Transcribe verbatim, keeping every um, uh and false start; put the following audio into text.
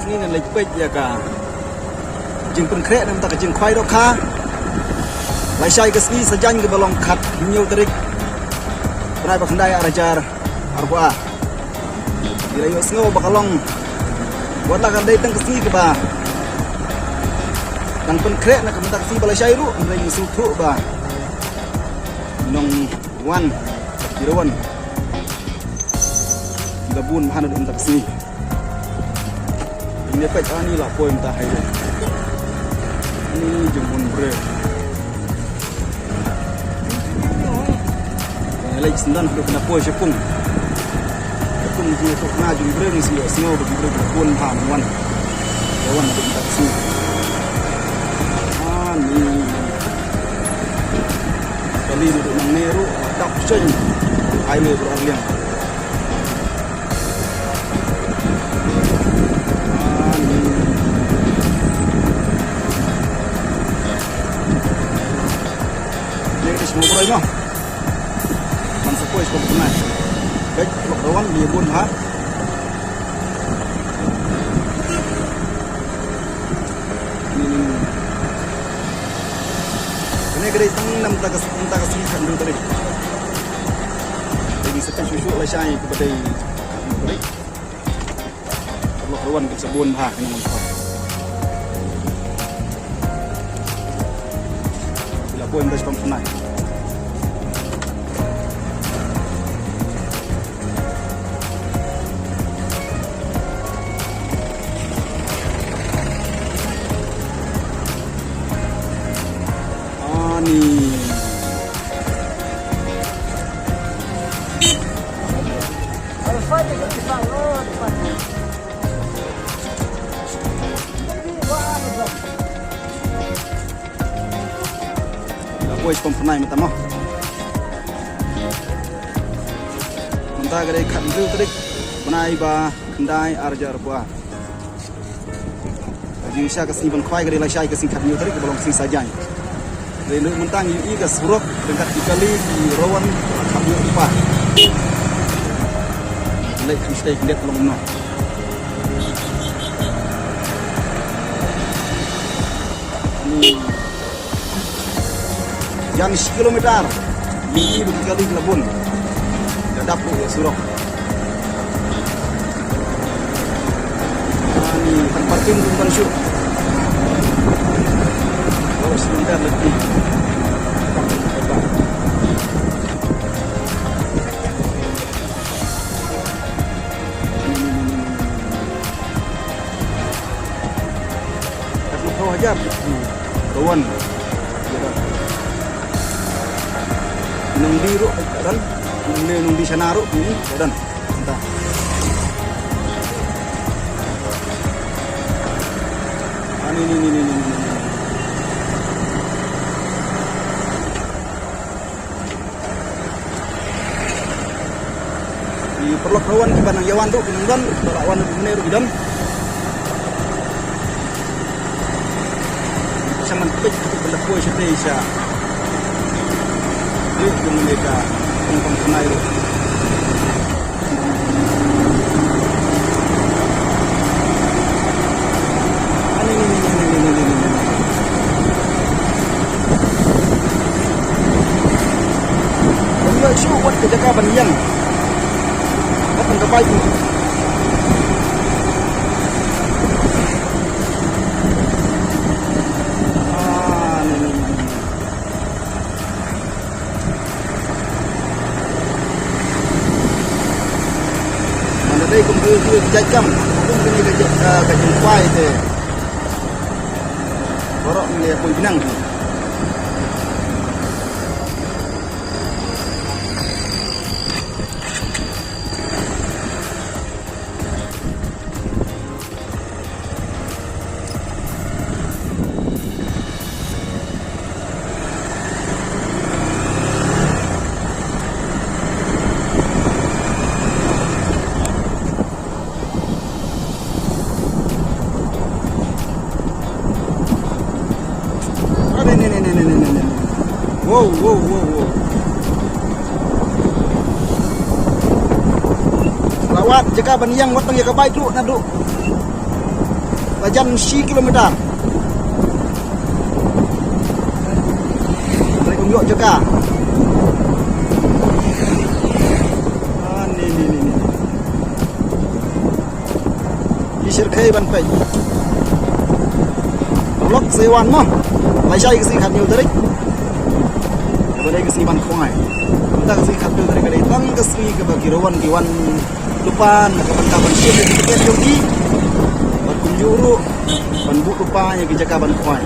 Ngi ngan leit peit ïa ka jingpynkhreh namar ka jingkhwai dohkha. Lashai ka sngi Saitjaiñ kaba long khathynñiew tarik bnai ba khyndai ar hajar arphew ar. Ngi la ïohsngew ba ka long, wat la ka dei tang ka sngi kaba dang pynkhreh na ka bynta ka sngi ba lashai ruh, hynrei ngi sngewthuh ba nongwan ki Rawan ki la bun bha na ka bynta ka sngi. Ngi peit ani la poi mynta hai dei. Ani jingbun briew. Leit sngewdon haduh kane poi sha pung. Sha pung jingïathuhkhana jong ki briew ngi sngew, sngew ba ki briew ki bun bha ban wan. Wan haduh mynta ka sngi. Ani. Kali naduh nangne ruh dap shen. Highway baroh arliang. Ni ka shnong Broi mo. Man sa poi shnong Broi. Baik, lok Rawan ni bun ha. Ni, ni, ni. Kane ka dei tang namar ka, namar ka sngi khathynriew tarik. Dei sa ka shuh shuh lashai kaba dei khathynriew tarik. Paralok Rawan ki sa bun bha ki nongwan khwai. Ki la poi mynta shaphang tnat. Ani. La poi shaphang tnat mynta mo. Mynta ka dei khathynriew tarik bnai ba khyndai ar hajar arphew ar. Ka jingshisha ka sngi ban khwai ka dei lashai ka sngi khathynñiew tarik kaba long sngi Saitjaiñ. Dei mynta ngi ïohi ka surok ryngkat ki kali ki Rawan khathynñiew tarik. Leit kham shatei khyndiat ka long kumno. Ni. Jan shi kilometer. Ni ba ki kali ki la bun. Ka dap ruh ïa surok. Ani kan parking pun kan shuh. Baroh shi kilometer lagi. Ka phew hajar. Rawan. Nongdie ruh ka don. Nongdie shana ruh ka don. Entah. Ani, ni, ni. Ki paralok Rawan kiba nang ïawan ruh ki nang don, kiba la wan ruh ki don. Sha man peit ka pynda poi shatei sha. Leh kum ne ka pynpang tnai ruh. Ani, ni, ni. Ban ïoh shuh wat ka jaka ban ïeng. Wat tang ka bike. Ah, ni, ni, ni, ni. Manda dei kum tu tu jait kam, kum kini ka jait, ah, ka jingkwai te. Baroh ngi leh poi binang tu. Ani, ni, ni. Wow, wow, wow, wow. La wad jaka ban ïeng, wat tang ïa ka bike ruh naduh. Ba jan shi kilometer. Trai kum ïoh jaka. Ah, ni, ni, ni, ni. Ki shyrkhei ban peit. Vlog sa wan mo. Lai shai ka sngi khathynñiew tarik. Kaba dei ka sngi ban khwai. Mynta ka sngi khathynñiew tarik ka dei tang ka sngi kaba ki ruh wan ki wan lypa na ka bynta ban shim ïa ki tiket jong ki. Bad kumjuh ruh ban buh lypa ïa ki jaka ban khwai.